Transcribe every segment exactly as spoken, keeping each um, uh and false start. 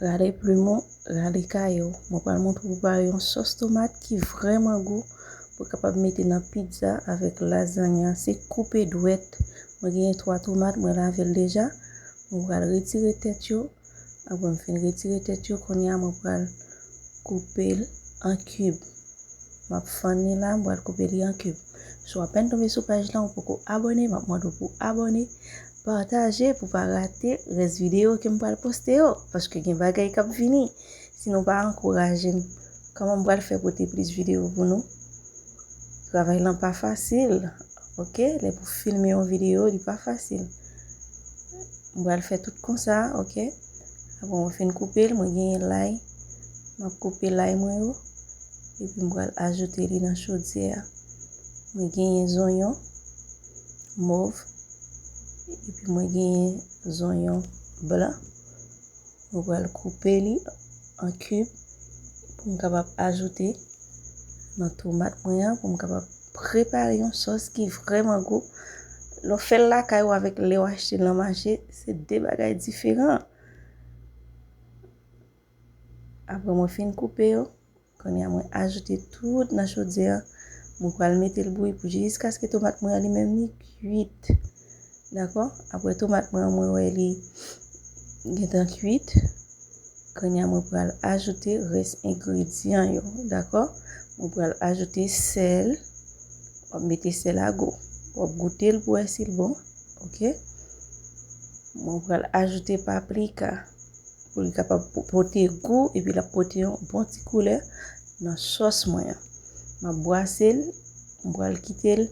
Rale plim ou, rale kaye w. Mwen pral montre w prepare yon sòs tomat ki vrèman gou pou w kapab mete nan pizza avèk lazanya. Se koupe dwèt. Mwen genyen twa tomat, mwen lave l deja. Mwen pral retire tèt yo. Apre m fin retire tèt yo, kounye a mwen pral koupe l an kib. M ap fann li la, m pral koupe li an kib. Si w apèn tonbe sou paj la, ou poko abòne, m ap mande w pou w abòne, pataje pou w pa rate rès videyo ke m pral poste yo, paske gen bagay k ap vini. Si nou pa ankouraje m, kòman m pral fè pote plis videyo pou nou? Travay lan pa fasil, oke? Lè pou filme yon videyo, li pa fasil. M pral fè tout konsa, oke? Apre mwen fin koupe l, mwen genyen lay. M ap koupe lay mwen yo. Epi m pral ajoute li nan chodyè a. Mwen genyen zonyon mov. Epi mwen genyen zonyon blan. Mwen pral koupe li an kib pou m kapab ajoute nan tomat mwen an, pou m kapab prepare yon sòs ki vrèman gou. Lè w fè l lakay ou avèk lè w achte l nan mache, se de bagay diferan. Apre mwen fin koupe yo, kounye a mwen ajoute tout nan chodyè a. Mwen pral mete l bouyi pou jiskaske tomat mwen an li menm li kuit. Dakò? Apre tomat mwen an, mwen wè li gentan kuit. Kounye a mwen pral ajoute rès engredyan yo. Dakò? Mwen pral ajoute sèl. W ap mete sèl a gou. W ap goute l pou wè si l bon. Oke? Mwen pral ajoute paprika pou li kapab po-, pote gou epi l ap pote yon bon ti koulè nan sòs mwen an. M ap bwase l, m pral kite l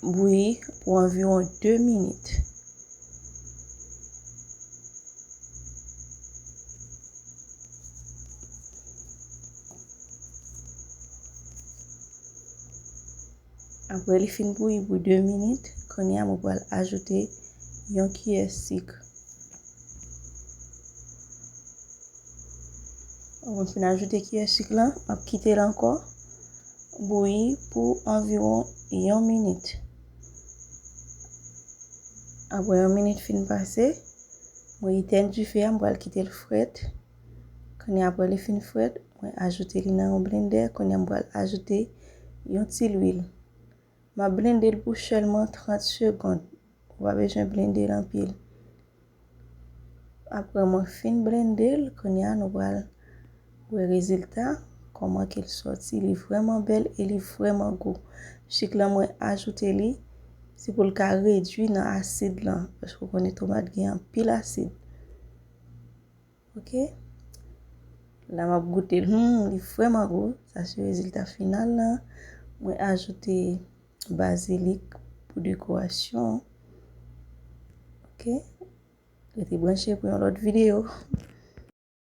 bouyi pou anviwon de minit. Apre li fin bouyi pou de minit, kounye a mwen pral ajoute yon kiyè sik. Mwen fin ajoute kiyè sik lan, m ap kite l ankò bouyi pou anviwon yon minit. Apre yon minit fin pase, mwen etèn dife a, m pral kite l frèt. Kounye a, apre li fin frèt, mwen ajoute li nan yon blendè. Kounye a, m pral ajoute yon ti lwil. M ap blende l pou sèlman trant segonn. Ou pa bezwen blende l anpil. Apre mwen fin blende l, kounye a nou pral wè rezilta, kòman ke l sòti. Li vrèman bèl e li vrèman gou. Sik lan mwen ajoute li, se pou l ka redui nan asid lan, paske w konnen tomat gen anpil asid. Oke? La m ap goute l. Hmm, li vrèman gou. Sa se rezilta final lan. Mwen ajoute bazilik pou dekorasyon. Oke? Rete branche pou yon lòt videyo.